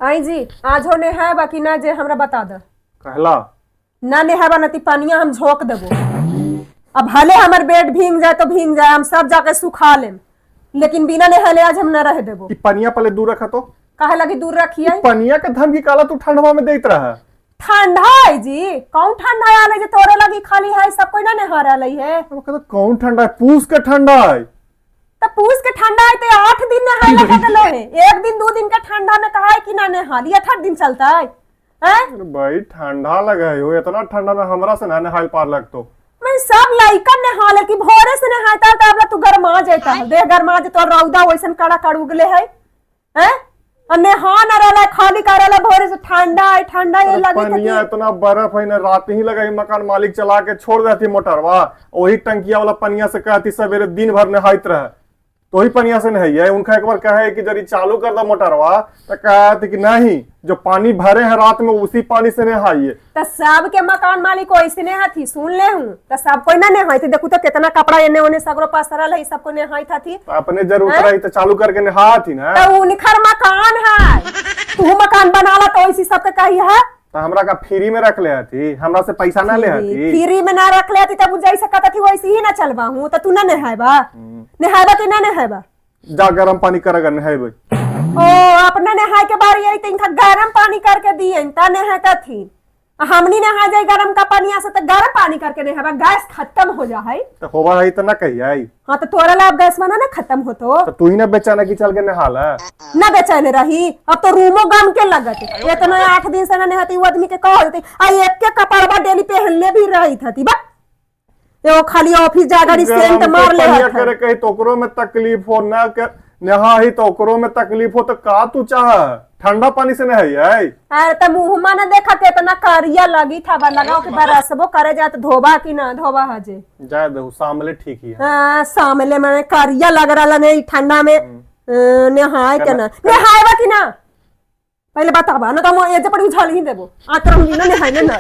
आई जी आज हो नहाए बाकी ना जे हमरा बता द। कहला ना नहाबा ना ती पानिया हम झोंक देबो। अब भले हमर बेड भींग जाए तो भींग जाए, हम सब जाके सुखा लेम, लेकिन बिना नहाले आज हम ना रह देबो। ई पनिया पहले दूर रखा तो। काहे लगी दूर रखिए? पनिया के धमकी काला तू ठंडवा में देत रहा। ठंडा है जी? कौन ठंडा आले जे तोरे लगी खाली है? सब कोई ना नहा रहले है। अब कहता कौन ठंडा है, पूस के ठंडा है। तो पूस के ठंडा है तो 8 दिन नहाए लगा गेलो है। एक दिन 2 दिन के ठंडा में कहा है कि ना नहा लिया, 8 दिन चलता है। हैं? अरे भाई ठंडा लगा है हो, इतना ठंडा में हमरा से ना नहाए पार लगतो। मैं सब लइकन नहा ले कि भोरे से नहाता है तब तू गरमा जाता है, देह गरमा जाता और रौदा वैसन कड़ा कड़ उगले है। हैं? और नहा ना रहला, खाली कर रहला भोरे से ठंडा है, ठंडा ये लगे पनिया इतना बर्फ है ना, रात ही लगा मकान मालिक चला के छोड़ देती मोटरवा, वही टंकिया वाला पनिया से कहती सवेरे दिन भर नहाइत रहे, तो वही पनिया से नहाइए। उनका एक बार कहे कि जरी चालू कर दो मोटरवा, तो कहती कि नहीं, जो पानी भरे हैं रात में उसी पानी से नहाइए। तो सब के मकान मालिक वैसने हथी, सुन ले हूँ, तो सब कोई ना नहाई थी। देखू तो कितना कपड़ा एने ओने सगरो पसरल है, सब कोई नहाई थी। तो अपने जरूरत रही तो चालू करके नहाती ना। तो उनखर मकान है, तू मकान बनाला तो ऐसी सबके कही है। तो हमरा का फ्री में रख ले हथी, हमरा से पैसा ना ले हथी। फ्री में ना रख ले हथी तब जैसे कहता थी वैसे ही ना चलवा हूँ, तो तू ना नहाएबा, नहाएबा कि ना नहाएबा? जा गरम पानी करेगा नहाएबे। ओ अपना नहाए के बारी आई तो इनका गरम पानी करके दिए ता नहाता थी, हमनी नहा जाए गरम का पानी से तो गरम पानी करके नहाबा, गैस खत्म हो जा है। तो होवा है तो ना कही आई। हाँ तो तोरा ला अब गैस माना ना खत्म हो तो तू ही ना बेचाना की चल के नहा ला। ना बेचैन रही, अब तो रूमो गम के लगत, इतना 8 दिन से ना नहाती वो आदमी के कह देती। आ एक के कपड़वा डेली पहनले भी रही थी बा, एगो खाली ऑफिस जा गाड़ी सेंट मार ले पनिया करे कही तो ओकरो में तकलीफ हो, ना कर नहा ही तो ओकरो में तकलीफ हो, तो का तू चाह ठंडा पानी से नहाई आई? अरे त मुंह ना देखा केतना करिया लगी था बा, लगाओ के बरसबो करे जात धोबा कि ना धोबा हजे। जाए दे सामले ठीक ही है। हां सामले में करिया लग रहा नहीं ठंडा में नहाए के ना नहाएबा कि ना पहले बताबा ना, तो हम एजे पर उछाल ही देबो, आ तरह ना नहाए ना।